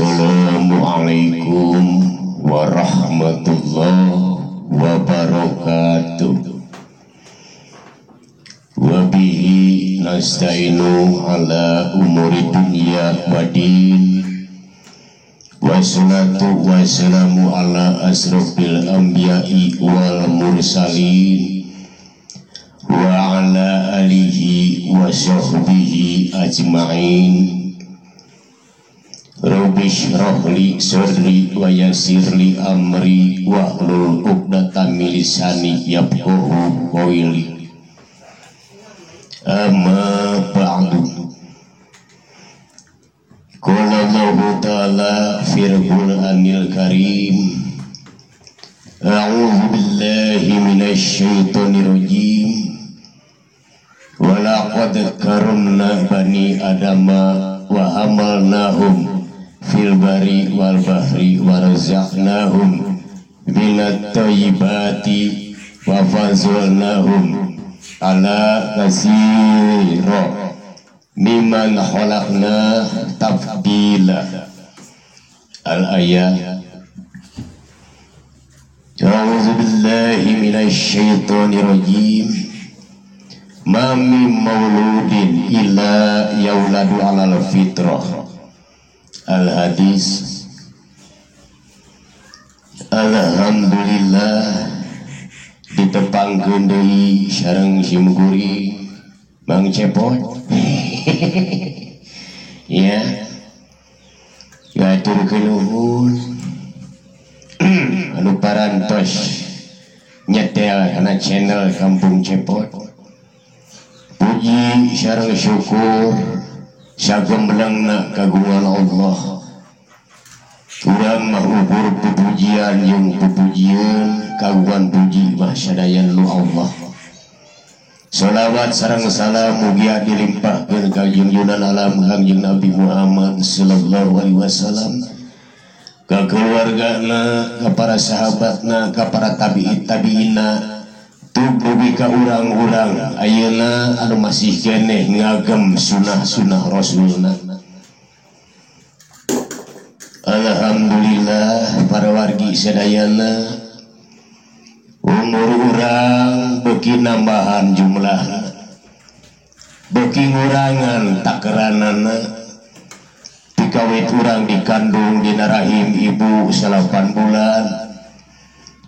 Assalamualaikum warahmatullahi wabarakatuh. Wabihi nasta'inu ala umuri dunya wa din. Wassalatu wassalamu ala asrofil anbiya'i wal mursalin wa ala alihi wa sahbihi ajma'in. Rabbi shrah li sadri wa yassir li amri wahlul 'uqdatam min lisani yafqahu qawli. Amma ba'du. Qala Allahu ta'ala fil Qur'anil Karim. A'udzu billahi minasy syaithanir rajim. Wa laqad karramna bani Adama wa hamalnahum fil bari wal bahri wa razaqnahum minat thayyibati wa fazalnahum ala katsira mimman khalaqna tafdila. Al ayat. A'udzu billahi minasy syaithanir rajim. Ma min mauludin illa yauladu alal fitrah. Al hadis. Alhamdulillah ditepangkeun deui sareng simkuring Mang Cepot. Ya. Ngaturkeun nuhun anu parantos nyetel kana channel Kampung Cepot. Puji sareng syukur sagemblengna kagungan Allah. Urang mah ukur pupujian jeung pupujian kagungan puji mah sadayana nu Allah. Salawat sareng salam mugia dilimpahkeun ka junjungan alam Kangjeng Nabi Muhammad sallallahu alaihi wasallam, ka keluargana, ka para sahabatna, ka para tabi'in tabi'ina, dugi ka urang-urang ayeuna anu masih keneh ngagem sunah-sunah Rasulna. Alhamdulillah para wargi sadayana, umur urang beuki nambahan jumlahna, beuki ngurangan takeranana. Dikawit urang dikandung dina rahim ibu 8 bulan.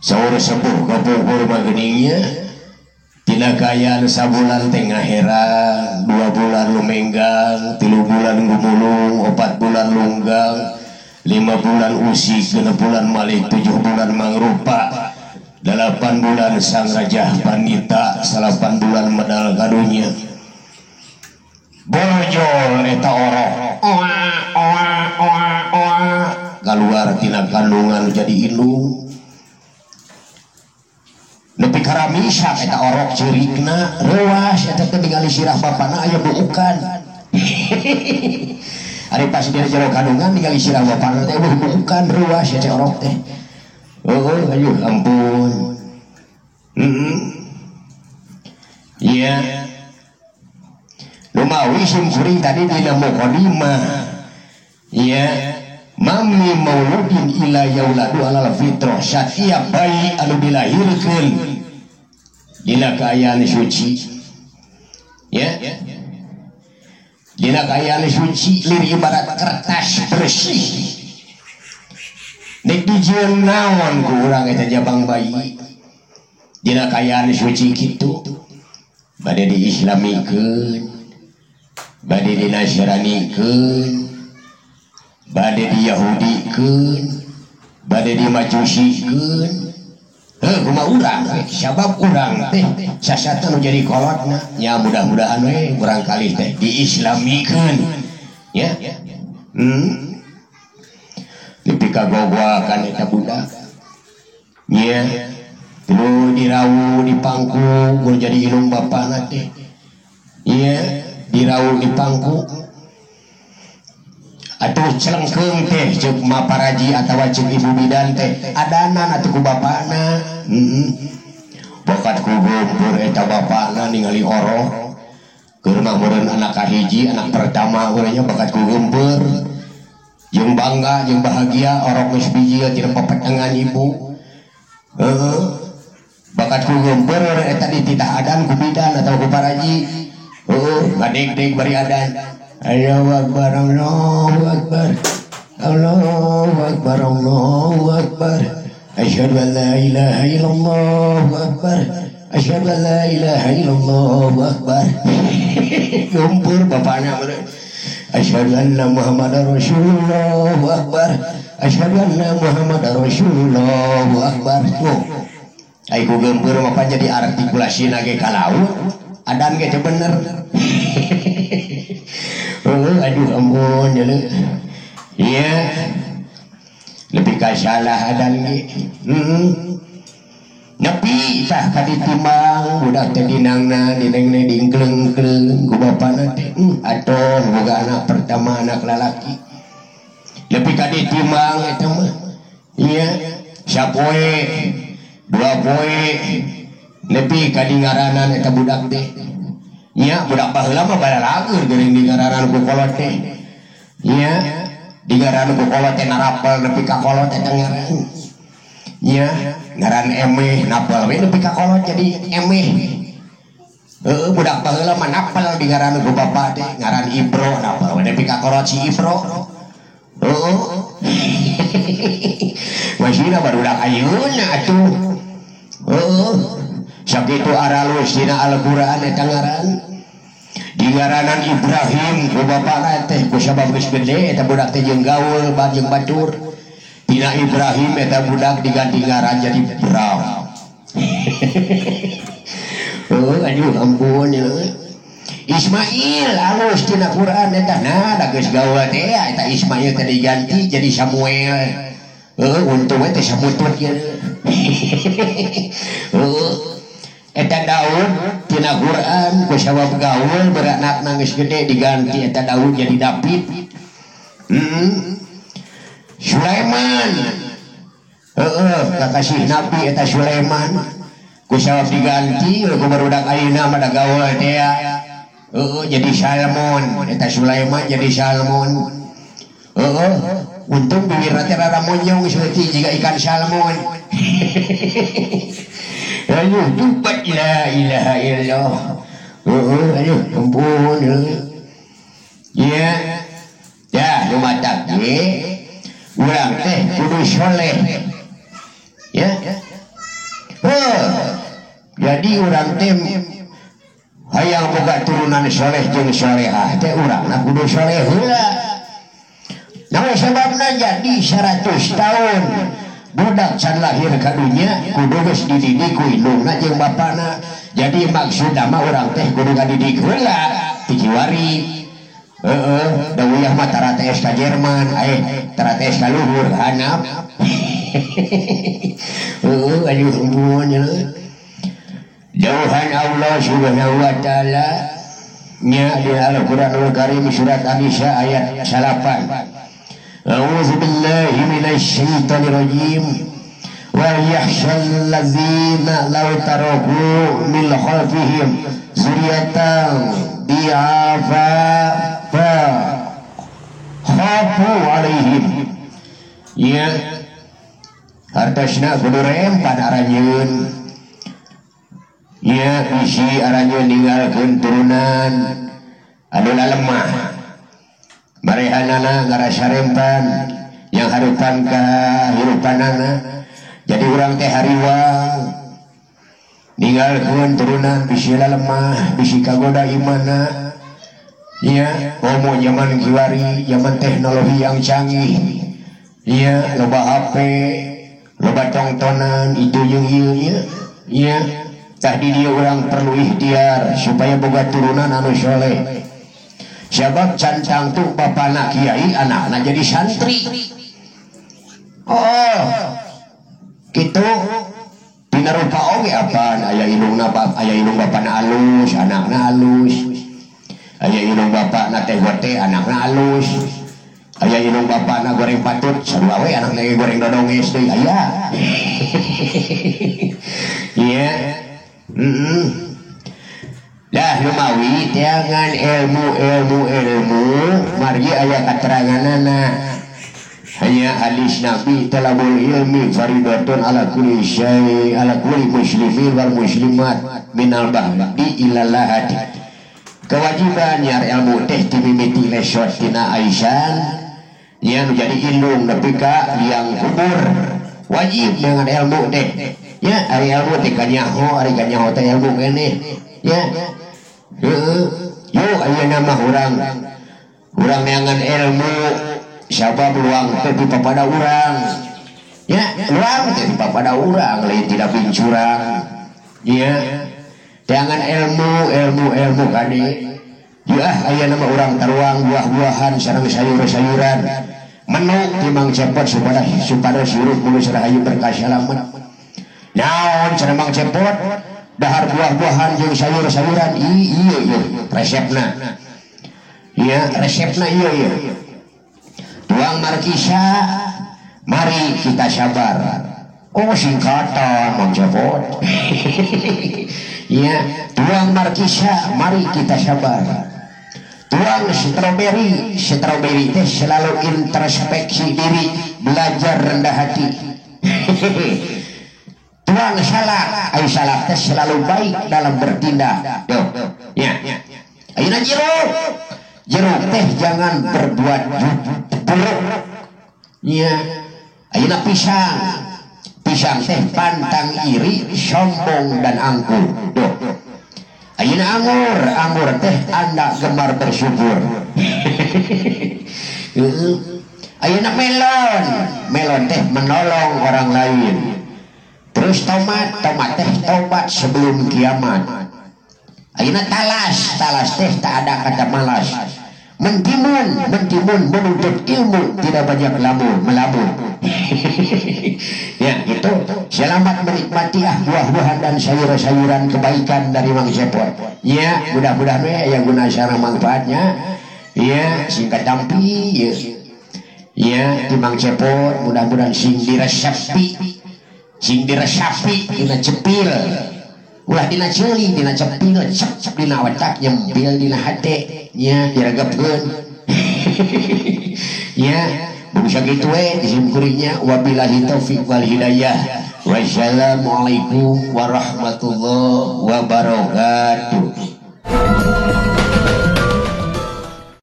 Saur sepuh kapungkur mah geuning nya tina kaayaan sabulan teh ngaherang, 2 bulan lumenggang, 3 bulan gumulung, 4 bulan lunggang, 5 bulan usik, 6 bulan malik, 7 bulan mangrupa, 8 bulan sang raja panita, 8 bulan medal kadunya. Bojol eta orok oa oa oa oa kaluar tina kandungan jadi indung. Nepi karamisak eta orok ceurikna reuas eta teh ningali sirah bapana aya buukan. Ari pas dina jero kandungan ningali sirah bapana teh buukan reuas eta orok teh. Oh, aduh ampun. Iya. Lumawi simkuring tadi dina mukadimah. Iya. Mami mauludin ila yauladu alal fitrah. Satiap bayi anu dilahirkeun dina kaayaan suci. Ya. Dina kaayaan suci lir ibarat kertas bersih. Nek dijieun naon ku urang eta jabang bayi. Dina kaayaan suci kitu bade diislamikeun, bade dinasranikeun, bade diyahudikeun, bade dimajusikeun. Heuh kumaha urang we sabab urang teh sasatna nu jadi kolotna nya mudah-mudahan we urang kalih teh diislamikeun ya. Nepi ka gogoakan eta budak nya tuluy dirawu dipangku mun jadi ilung bapana teh nya dirawu dipangku atuh celengkeung teh ceuk maparaji atawa ceuk ibu bidan teh adanan atuh ku bapana. Bakat ku geumpeur eta bapana ningali orok keur mah meureun anak kahiji anak pertama urangnya bakat ku geumpeur. Jeung bangga jeung bahagia orok geus bijil tina papetengan ibu. Heeh. Bakat ku geumpeur eta dititah adan ku bidan atawa ku paraji. Heeh, ngadeg-deg bari adan. Allahu akbar, Allahu akbar. Allahu akbar, Allahu akbar. Asyhadu an la ilaha illallah akbar. Asyhadu an la ilaha illallah akbar. Geumpeur bapana meureun. Asyhadu anna Muhammadar Rasulullah akbar. Asyhadu anna Muhammadar Rasulullah akbar. Tuh. Ai ku geumpeur mah pan jadi artikulasina ge ka laut. Adan ge teu bener. Heuh, aduh ampun deuleu. Iya. Lebih ka salah adan ge. Heeh. Nepi tah ka ditimbang budak teh dinangna dinengne dingkleung-kleung ku bapana teh. Atoh boga anak pertama anak lalaki. Lebih ka ditimbang eta mah. Iya, sapoe dua poe lebih ka dingaranan eta budak teh. Nya budak baheula mah balalagur geuring dingaranan ku kolot teh. Nya dingaranan ku kolot teh narapel nepi ka kolot eta ngaran. Nya ngaran emeh napel we nepi ka kolot jadi emeh. Heueuh budak baheula mah napel dingaranan ku bapa teh ngaran Ibro napel we nepi ka kolot si Ibro. Heueuh. Masihna barudak ayeuna atuh. Heueuh. Sakitu aralus dina Al-Qur'an eta ngaran. Dingaranan Ibrahim ku bapana teh ku sabab geus gede eta budak teh jeung gaul jeung batur. Dina Ibrahim eta budak diganti ngaran jadi Bram. Heuh, aduh ampun ya. Ismail alus dina Quran eta nah da geus gaul teh eta Ismail teh diganti jadi Samuel. Heuh, untung we teh samutut ieu. Heuh. Eta Daud tina Quran ku sabab gaul beranakna geus gede diganti eta Daud jadi David. Sulaiman heueuh kakasih nabi eta Sulaiman ku sabab diganti ku barudak ayeuna mah da gaul teh heueuh jadi Salmon eta Sulaiman jadi Salmon. Heueuh untung bibirna teh rada monyong saeutik jiga ikan salmon. Aduh dupat la ilaha illallah. Heueuh aduh ampun heueuh. Nya dah lumatak ge urang teh kudu soleh. Ya. Heuh. Jadi urang teh hayang boga turunan soleh jeung solehah teh urangna kudu soleh heula. Nah sebabna jadi 100 tahun budak can lahir ka dunya kudu geus dididik ku indungna jeung bapana. Jadi maksudna mah urang teh kudu ngadidik heula ti kiwari. Heeh, da uyah mah tara tes ka Jerman, tara tes ka luhur hanap. Heueuh, aduh ampun ya. Jauhan Allah Subhanahu wa taala nya di Al-Qur'anul Karim surat An-Nisa ayat 8. A'udzu billahi minasy syaithanir rajim. Wa yakhshal ladzina law taraku min khalfihim zuriyatan di'afa fa khafu alaihim. Ya hartosna kudu rempan aranjeun. Ya bisi aranjeun ninggalkeun turunan anu lemah. Marehanana ngarasa rempan yang harupan ka hirupanana. Jadi urang teh hariwang ninggalkeun turunan bisi lemah, bisi kagoda imana. Ya, komo zaman kiwari, zaman teknologi yang canggih. Ya, loba HP, loba tongtonan itu jeung ieu nya. Ya, tah di dieu urang perlu ikhtiar supaya boga turunan anu soleh. Sebab can tangtu bapana kiai anakna jadi santri. Oh, kitu dina rupa oge apaan aya ilungna aya ilung bapana alus, anakna alus. Aya ilung bapana teh gote, anakna alus. Aya ilung bapana goreng patut, sarua we anakna ge goreng dodonges deui aya. Iya. Heeh. Dah lumawi tiangan ilmu ilmu ilmu margi aya kateranganana. hadis Nabi talabul ilmi faridatun ala kulli syai' ala kulli muslimin wal muslimat minal bahdi ilal lahadi. Kewajiban nyar ilmu teh dimimiti lesot tina Aisyah nya nu jadi indung nepi ka liang kubur. Wajib dengan ilmu teh. Ya ari ilmu teh kanyaho, ari kanyaho teh ilmu keneh. Ya. Heeh. Yo ayeuna mah urang neangan ilmu sabab luang teh dipapada urang. Ya, luang teh dipapada urang lain tidak pincurang. Ya. Teangan ilmu ilmu ilmu kade. Ya ayeuna mah urang taruang buah-buahan sareng sayur-sayuran. Menu ti Mang Cepot supados hirup mulus rahayu berkah salamet. Naon cenah Mang Cepot? Dahar buah-buahan jeung sayur-sayuran ieu ieu resepna. Ya, resepna ieu ieu. Tuang markisa, mari kita sabar. Oh singkatan Mang Cepot. Ya, tuang markisa, mari kita sabar. Tuang stroberi, stroberi teh selalu introspeksi diri, belajar rendah hati. Tuang salak, ayo salak teh selalu baik dalam bertindak. Tuh, ya. Ayeuna jeruk, jeruk teh jangan berbuat buruk. Ya. Ayeuna pisang, pisang teh pantang iri, sombong dan angkuh. Tuh. Ayeuna anggur, anggur teh anda gemar bersyukur. Ayeuna melon, melon teh menolong orang lain. Terus tomat, tomat teh tobat sebelum kiamat. Ayeuna talas, talas teh tak ada kata malas. Mentimun, mentimun menuntut ilmu tidak banyak lamun, melamun. Ya gitu. Selamat menikmati buah-buahan dan sayur-sayuran kebaikan dari Mang Cepot. Ya, mudah-mudahan ya guna sareng manfaatnya. Ya, singkat tampi ya. Ya, di Mang Cepot mudah-mudahan sing diresepi. Sing diresapi dina cepil. Ulah dina ceuli, dina cepil, cep dina otak nyempil dina hate nya diregepkeun. Ya, bisa kitu we disimkuringnya wabillahi taufik wal hidayah. Wassalamualaikum warahmatullahi wabarakatuh.